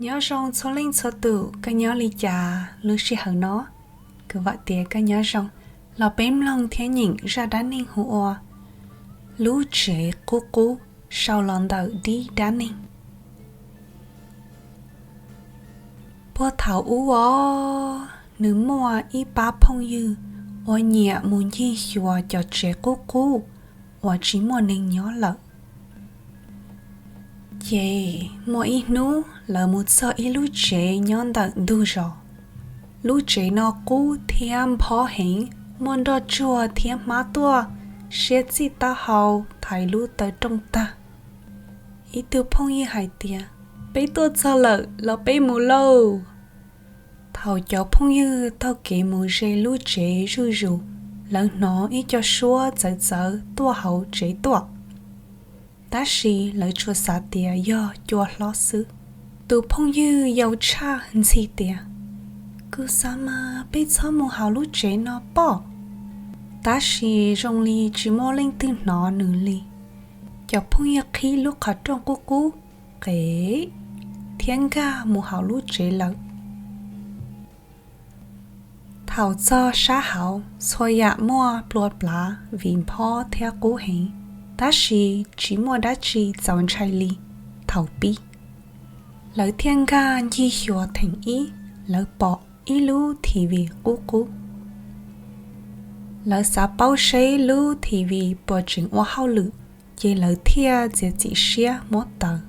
Nyob zoo txhua leej txhua tus, koj nyob li cas lub sij hawm no? Kuv vam tias koj nyob zoo. Los peb mloog thiab nyeem zaj dab neeg hu ua Lub Tsev Qub Qub, sau los ntawm Dib Dab Neeg. Puag thaum ub os, nws muaj ib pab phooj ywg uas nyiam mus ncig xyuas cov tsev qub qub uas tsis muaj neeg nyob lawm. Ces muaj ib hnub lawv mus txog ib lub tsev nyob ntawm ntug zos. Lub tsev no qub thiab nphob heev, muaj nroj tsuag thiab hmab tuaj siab txij taub hau thaiv lub taw rooj tag. Ib tug phooj ywg hais tias, Peb tuaj txog lawm, los peb mus lauj! Thaum cov phooj ywg taug kev mus ze lub tsev zuj zus, lawv hnov ib co suab txawv txawv tuaj hauv tsev tuaj, tab sis lawv tsuas xav tias yog cua hlob xwb. Tus phooj ywg yau tshaj ntxhi tias, Kuv xav mas peb txhob mus hauv lub tsev no pob. Tab sis zoo li tsis muaj leej twg hnov nws li. Cov phooj ywg qhib lub qhov rooj qub qub qev thiab nkag mus hauv lub tsev lawm. Thaum txog sab hauv, txhua yam muaj plua plav vim nphob thiab qub heev, tab sis tsis muaj dab tsi txaus ntshai li thaum pib. Lawv thiaj nkag ncig xyuas theem ib, lawv pom ib lub TV qub qub. Lawv xav paub seb lub TV puas tseem ua hauj lwm, ces lawv thiaj txiav txim siab muab taws.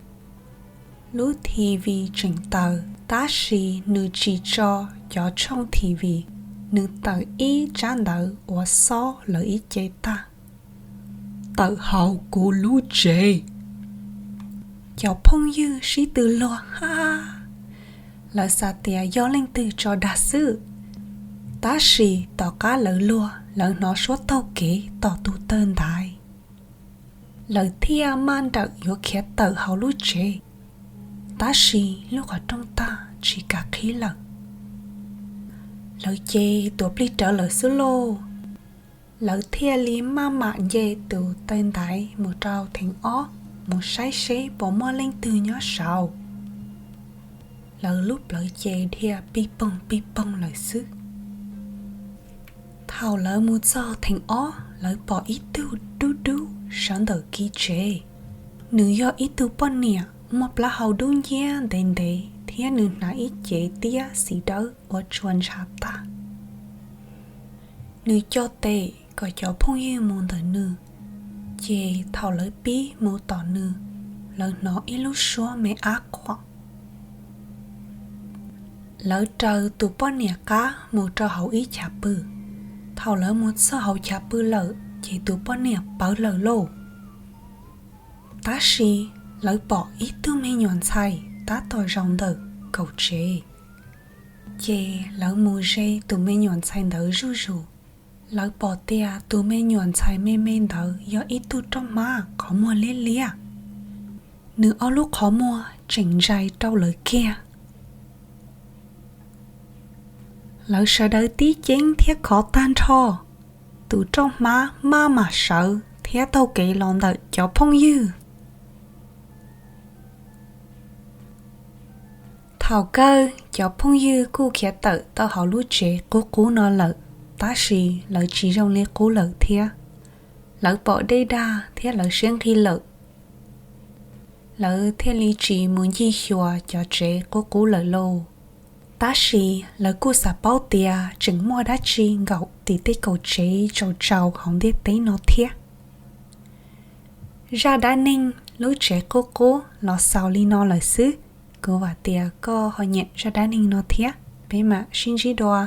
Lub TV tseem taws, tab sis nws tsis tso cov tshooj TV, nws tawm ib tsab ntawv uas xob lawv ib ce tag: Tawm hauv kuv lub tsev. Cov phooj ywg sib tw luag hab, lawv xav tias yog leej twg tso dag xwb. Tab sis tom qab lawv luag, lawv hnov suab taug kev tom tus taw ntaiv. Lawv thiaj maj nrawm yuav khiav tawm hauv lub tsev, tab sis lub qhov rooj tag tsis kam qhib lawm. Lawv ces tuav plig rawv lawm xwb lauj. Lawv thiaj li maj mam nce tus taw ntaiv mus rau theem ob, mus saib seb puas muaj leej twg nyob saud. Lawv lub plawv ces dhia pig poog pig poog lawm xwb. Thaum lawv mus txog theem ob, lawv pom ib tug dub dub sawv ntawm kiv tsev. Nws yog ib tug poj niam muaj plaub hau dub nciab ntev ntev thiab nws hnav ib cev tiab xim dawb uas tsuas ntshav tag. Nws co tes kom cov phooj ywg mus ntawm nws, ces thaum lawv pib mus tom nws, lawv hnov ib lub suab me ab quaj. Lawv raws tus poj niam qab mus rau hauv ib chav pw. Thaum lawv mus txog hauv chav pw lawm, ces tus poj niam pawv lawm lauj. Tab sis lawv pom ib tug me nyuam ntxhais tab tom zaum ntawm kaum tsev. Ces lawv mus ze tus me nyuam ntxhais ntawd zuj zus. Lawv pom tias tus me nyuam ntxhais me me ntawd yog ib tug roj hmab qhov muag liab liab. Nws ob lub qhov muag tseem ntsais rau lawv kiag. Lawv sawv daws tib ceeb thiab khov tag nrho. Tus roj hmab maj mam sawv thiab taug kev los ntawm cov phooj ywg. Thaum kawg cov phooj ywg kuj khiav tawm tau hauv lub tsev qub qub no lawm, tab sis lawv tsis zoo li qub lawm thiab. Lawv pom dej dag thiab lawv siab nqig lawm. Lawv thiaj li tsis mus ncig xyuas cov tsev qub qub lawm lauj. Tab sis lawv kuj xav paub tias tseem muaj dab tsi nkaum tim tej kaum tsev tsaus tsaus hauv ntiaj teb no thiab. Zaj dab neeg Lub Tsev Qub Qub los xaus li no lawm xwb. Kuv vam tias koj ho nyiam zaj dab neeg no thiab. Peb mam sib ntsib dua.